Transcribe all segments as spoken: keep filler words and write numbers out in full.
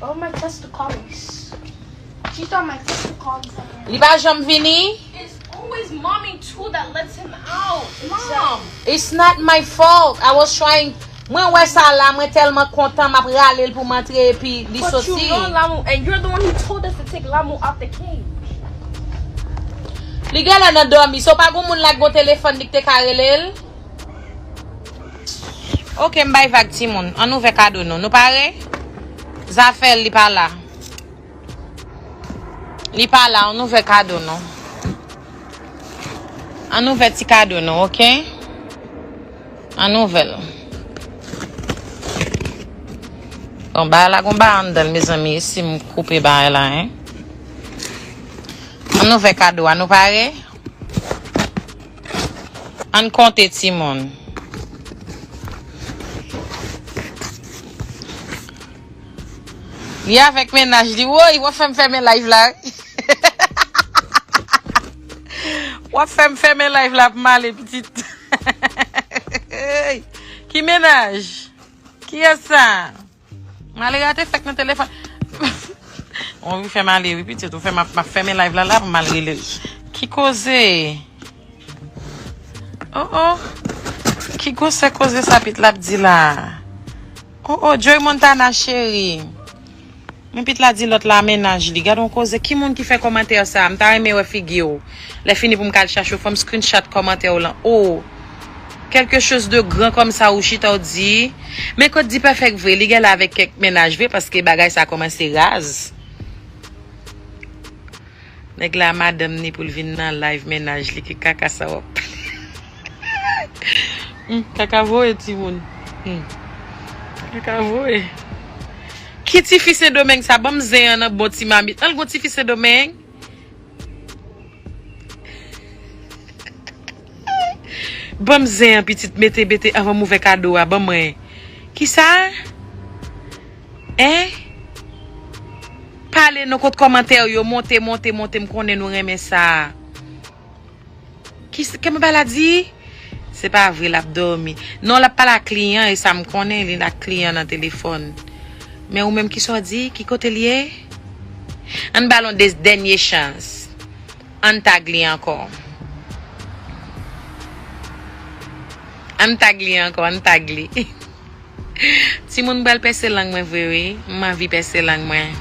Oh, my sister called me. She thought my sister called me something. Li pa janm vini? It's always mommy too that lets him out. Mom. It's not my fault. I was trying. Mwen wè sa la, mwen tèlman kontan, m ap rale l pou m antre epi li But you soti. Run Lamu, and you're the one who told us to take Lamu out the cage. Li genlè nan dòmi, so pa gon moun la k gon telefòn li k te ka rele l. Ok, m bay vag timoun. Ann ouvè kado nou. Nou pare? Zafè l li pa la. Li pa la, ann ouvè kado nou. Ann ouvè ti kado nou, ok? Ann ouvè l. Bon, bagay la gon bagay anndan l, mezanmi, si m koupe bagay la, en. Ann ouvè kado a, nou pare? Ann konte timoun. Li avèk mennaj li. Woy, w ap fè m fèmen live la. W ap fè m fèmen live la pou m ale, pitit. Ki mennaj? Kiyès sa? M ale rate fèk nan telefòn. Ou fè m ale, wi, pitit. Ou fè m ap, m ap fèmen live la, la, pou m al rele l. Ki koze? Oh, oh. Ki gwosè koze sa pit la ap di la? Oh, oh, Joy Montana cheri. Men pit la di lòt la mennaj li. Gad on koze. Ki moun ki fè kòmantè sa? M ta renmen wè figi w. Lè fini pou m ka al chache w, fò m screenshot kòmantè w lan. Oh. Quelque chose de grand kòmsa ou chita w di. Men kot Dipèfèk vre, li genlè avèk kèk mennaj vre, paske bagay sa kòmanse raz. Nèg la madanm ni pou l vin nan live mennaj li, ki kaka sa w ap pale. Hmm, kaka voye timoun. Hmm. Kaka voye. Ki tifi Sendomeng sa? Ban m zen an nan bon ti mamit. Al gon tifi Sendomeng. Ban m zen an, pitit, mete, mete, anvan m ouvè kado a, ban mwen. Kisa? Hein? Pale non, kot kòmantè yo, monte, monte, monte, m konnen nou renmen sa. Ki, kòman bagay la di? Se pa vre, l ap dòmi. Non, l ap pale ak kliyan, e sa m konnen, li ak kliyan nan telefòn. Men ou menm, kisa w di? Ki kote l ye? Ann ba l yon de, dènye chans. Ann tag li ankò. Ann tag li ankò, ann tag li. Timoun, m pral pèse lang mwen vre, wi. M anvi pèse lang mwen.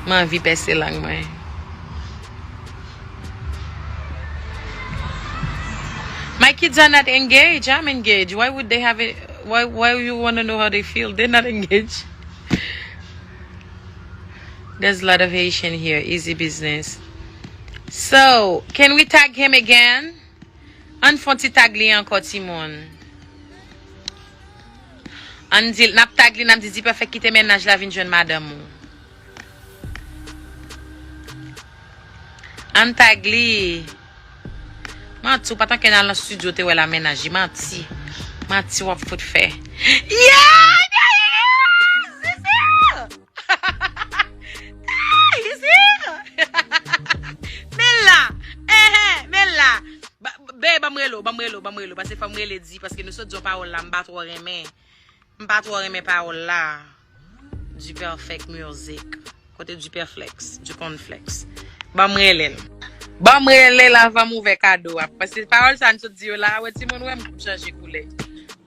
M anvi pèse lang mwen. My kids are not engaged. I'm engaged. Why would they have it? Why, why you want to know how they feel? They're not engaged. There's a lot of Haitian here. Easy business. So, can we tag him again? Ann fè yon ti tag li ankò, timoun. Ann di, n ap tag li, n ap di, Dipèfèk, kite mennaj la vin jwenn madanm ou. Ann tag li. Manti, ou pa t ankenn al nan studio, te wè l a mennaj li. Manti. Manti w ap fout fè. Yeah, there he is! He's here! Hey, he's here! Men l la! Enhen, men l la! Ba, be, ban m rele w, ban m rele w, ban m rele w. Paske fò m rele Di, paske nou sot di yon pawòl la, m pa twò renmen. M pa twò renmen pawòl la. Dipèfèk music. Kote Dipèflex, Dikonflex. Ban m rele l. Ban m rele l anvan m ouvè kado a. Paske pawòl sa n sot di yo la, wè timoun wè m chanje koulè.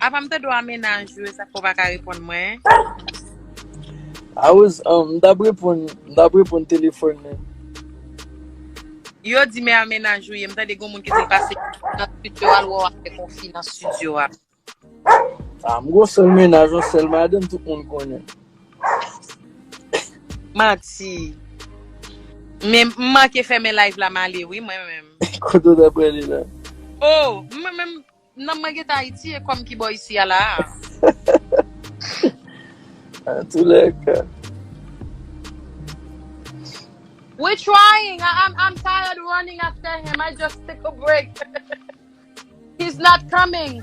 Apa m tande w a mennaj ou, sa fè w pa ka reponn mwen? I was, um, m t ap reponn, m t ap reponn telefòn nan. Yo di men a mennaj ou ye, m tande gon moun ki di l pase nan studio al wè w avèk yon fi nan studio a. Ah, m gon sèl mennaj, yon sèl madanm, tout moun konnen. Manti. Men m manke fèmen live la, m ale wi, mwen menm. Kote w t ap prale la? Oh, mwen menm, nan mwen gentan Ayiti, e kòm ki bò isi a la. Antoulèka. We're trying. I, I'm, I'm tired running after him. I just take a break. He's not coming.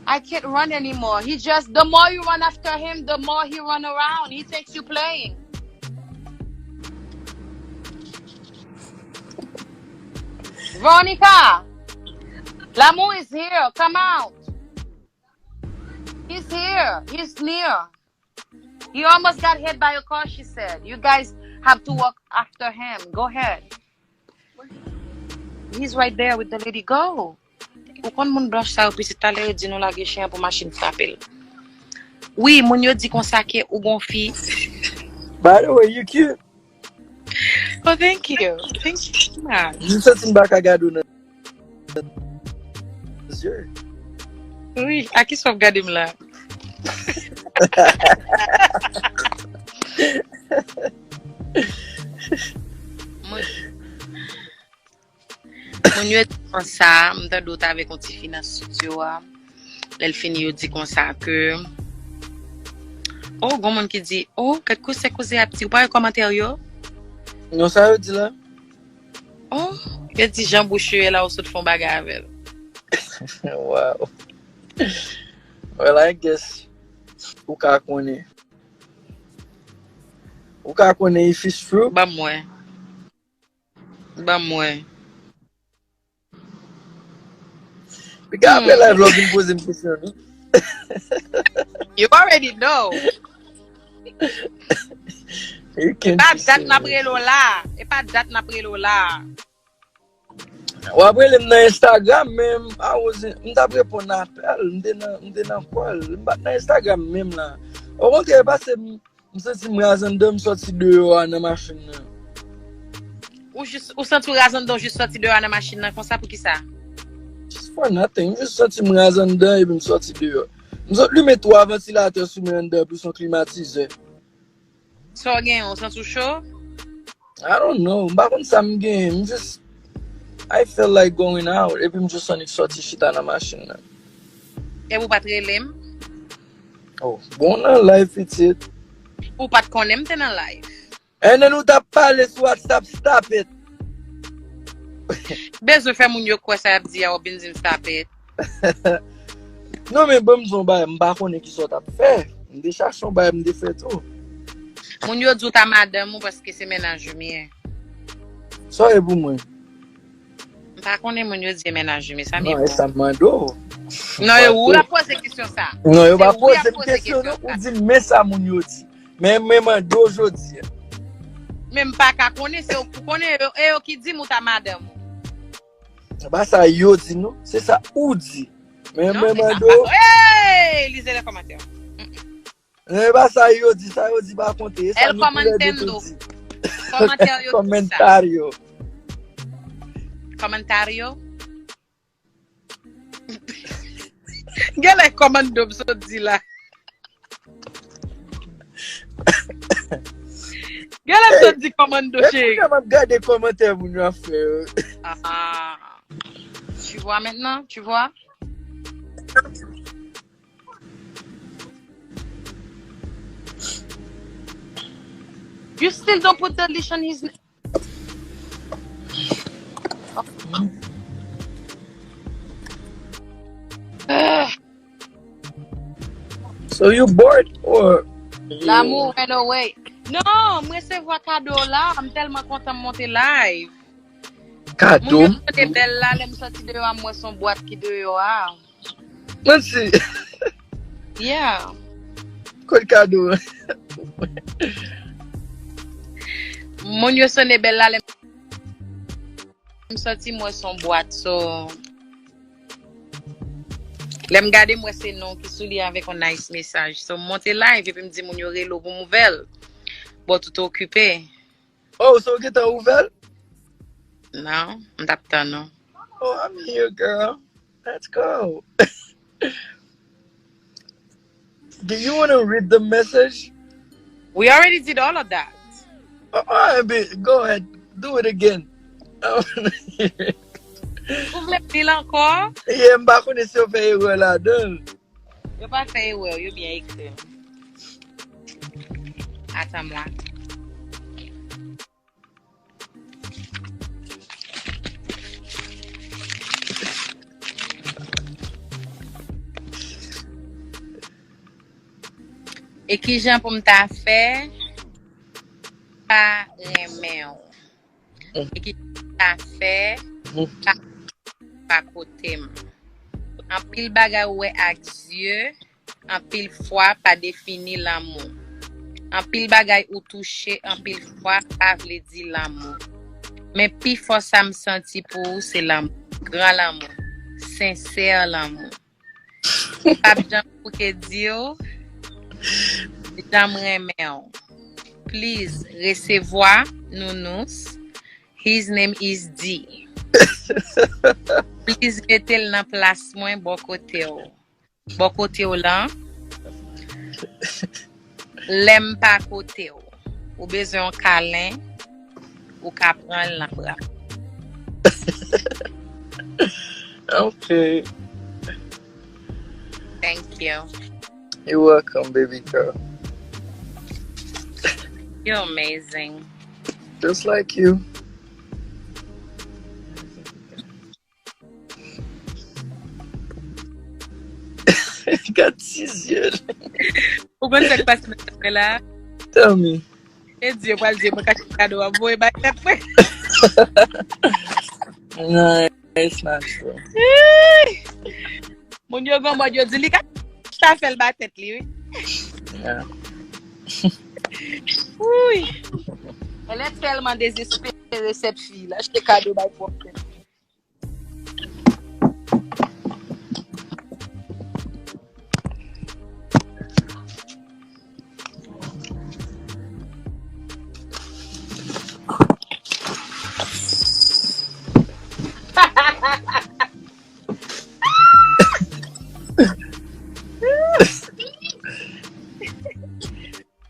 I can't run anymore. He just, the more you run after him, the more he run around. He thinks you playing. Veronica, Lamu is here. Come out. He's here. He's near. He almost got hit by a car, she said. You guys have to walk after him. Go ahead. He's right there with the lady. Go. Ou konn moun blanch sa yo pitit, talè yo di nou lage chen an pou machin frape l. Wi, moun yo di konsa ke ou gon fi. By the way, you cute. Oh, thank you. Thank you so much. M santi m pa ka gade w nan zye. Wi, a ki sa w ap gade m la? Moun, moun yo di konsa, m tande w t avèk yon ti fi nan estidyo a. Lè l fini, yo di konsa ke, oh, gon moun ki di, oh, kèk koze koze ap di, ou pa wè kòmantè yo? Non, sa yo di la? Oh, yo di jan bouch yo ye la, ou sot fè yon bagay avè l. Wow. Well, I guess ou ka konnen. Ou ka konnen if it's true. Ban m wè. Ban m wè. Piga apre live la w vin poze m kesyon, non? You already know. You E can pa be dat n ap serious. Rele w la. E pa dat n ap rele w la. W ap rele m nan Instagram, men m pa oze, m t ap reponn apèl, m te nan, m te nan call, m pa t nan Instagram menm la. Okontrè, e pase m, m santi m raz anndan, m sòti deyò a nan machin nan. Ou jis, ou santi w raz anndan, ou jis sòti deyò a nan machin nan, konsa pou ki sa? Just for nothing, m jis santi m raz anndan epi m sòti deyò. M sot limen twa vantilatè sou mwen anndan, plis yon klimatizè. Sa w gen, ou santi w cho? I don't know. M pa konn sa m gen. M just, I feel like going out. Epi m just annik sòti chita nan machin nan. Epi ou pa t rele m? Oh, bon nan live pitit. Ou pa t konnen m te nan live. And then ou t ap pale sou WhatsApp, stop it. Bezwen fè moun yo kwè sa y ap di a, w ap vin di m stop it. Non, men bon, m di w yon bagay, m pa konnen ki sa w t ap fè. M te chache yon bagay, m te fè tou. Moun yo di w ta madanm ou paske se mennaj ou m ye. Sa w ye pou mwen? M pa konnen moun yo di e mennaj ou m ye, sa m ye Non, e pou. Sa m mande w. Non, e ou l ap poze kesyon sa. Non, yo Se pa ou y ap poze m poze kesyon, kesyon non. Ou sa. Di m men sa moun yo di. Men, men mande w jodi a. Men m pa ka konnen, se ou pou konnen, e yo, e yo ki di m ou ta madanm ou. Se pa sa yo di, non. Se sa ou di. Men, Non, men se sa mande pa. w. Hey, lise le commentaire. E pa sa yo di, sa yo di pa konte. E sa El nou toulède commentando. Tou di. Commentaire yo tout sa. Comentario. Commentario. Genlè kòmando m sot di la. Genlè m sot di kòmando E cheri. Kounya m ap gade kòmantè moun yo ap fè yo. Ah, tu vois maintenant, tu vois? You still don't put the leash on his neck. Ah. So you bored or you- L'amour went away. Non, m resevwa kado la. M tèlman kontan m monte live. Kado? Moun yo sonde bèl la, lè m sòti deyò a, m wè son bwat ki deyò a. Mwen si. Yeah. Kot kado? Moun yo sonde bèl la, lè m sòti, m wè son bwat. So, lè m gade, m wè se non ki sou li avèk yon nice mesaj. So, m monte live epi m di moun yo rele w pou nouvèl. Bon, tout okipe. Oh, so w gentan ouvè l? Non, m t ap tann ou. Oh, I'm here, girl. Let's go. Do you want to read the message? We already did all of that. Oh, all right, babe, go ahead. Do it again. Ou vle m li l ankò? Yeah, m pa konnen si yo fè erè ladan l. Yo pa fè erè, yo byen ekri. Attends-moi. E kijan pou m ta fè pa renmen w? E kijan pou m ta fè pa, pa kote m? Anpil bagay ou wè ak zye, anpil fwa pa defini lanmou. Anpil bagay ou touche anpil fwa pa vle di lanmou. Men pi fò sa m santi pou ou se lanmou. Gran lanmou. Sensè lanmou. M p ap janm bouke di w jan m renmen w. Please, resevwa Nounous. His name is D. Please, mete l nan plas mwen bò kote w. Bò kote w lan, lè m pa kote w, ou bezwen yon kalen, ou ka pran l nan bra. Okay. Thank you. You're welcome, baby girl. You're amazing. Just like you. Gad ti zye l. Ou konn sa k pase nan tèt mwen la? Tell me. E Dye pral di mwen kache kado ap voye bay tèt mwen. No, it's not true. Moun yo gen mòd yo di li ka sa fè l ba tèt li wi. Yeah. Uy. Elle est tellement désespérée cette fille là. Achte kado bay pwòp tèt.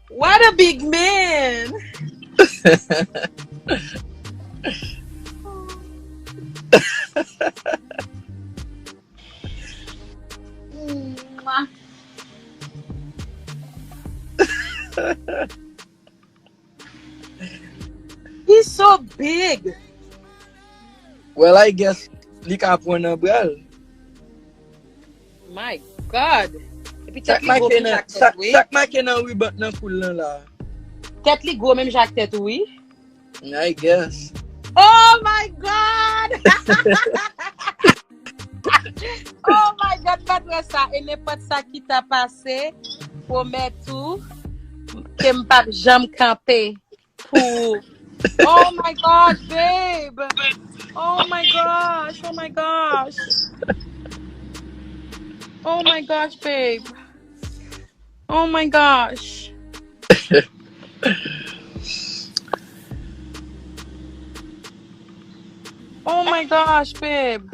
What a big man! Mwah. He's so big. Well, I guess li ka pran nan bra l. My God. Epi Sak tèt li gwo make menm nan jan ak tèt sak, wi. Sak make nan riban nan kou l lan la. Tèt li gwo menm jan ak tèt ou wi. I guess. Oh my God! Oh my God, m pa t wè sa. E nenpòt sa ki ta pase, pwomèt ou ke m p ap janm kanpe pou. Oh my God, babe! Oh my gosh, oh my gosh. Oh my gosh, babe. Oh my gosh. Oh my gosh, babe.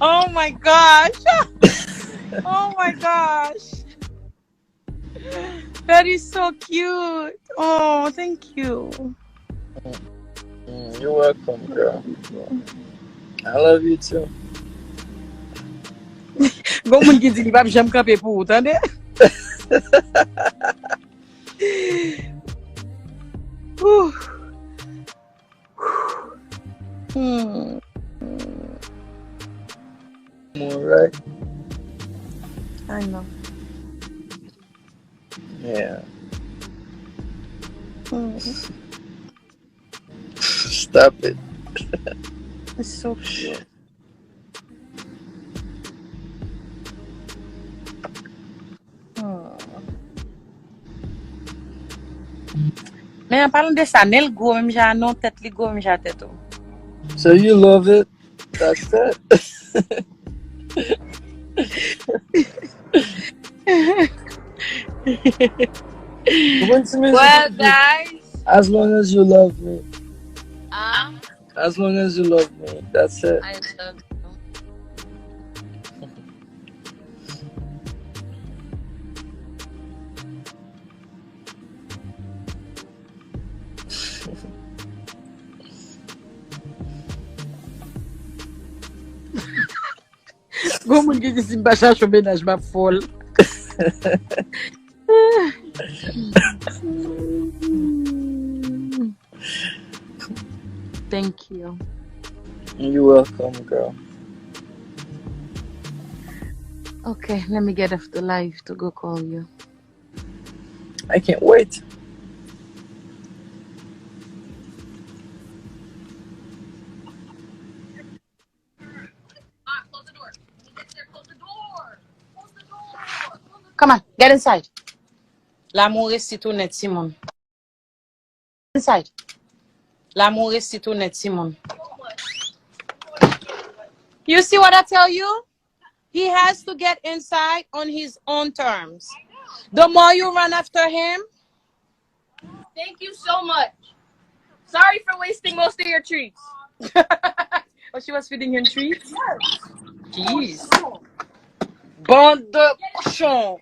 Oh my gosh. Oh my gosh. That is so cute. Oh, thank you. Mm, you're welcome, girl. I love you too. Gon moun ki di li p ap janm kanpe pou ou, tande? Whew. Hmm. Alright. I know. Yeah. Hmm. Stop it. It's so cute. Hmm. Men an palan de sa, nen l gwo menm jan non, tèt li gwo menm jan tèt ou. So you love it? That's it. Mwen ti men Well, guys, as long as you love me. ah, As long as you love me. That's it. I love you. Gon moun ki di si m pa chache yon mennaj m ap fòl. Thank you. You're welcome, girl. Okay, let me get off the live to go call you. I can't wait. Come on, get inside. Lanmou resi tounen timoun. Inside. Lanmou resi tounen timoun. You see what I tell you? He has to get inside on his own terms. The more you run after him, Thank you so much. Sorry for wasting most of your treats. Oh, she was feeding him treats? Jeez. Bande de cochons.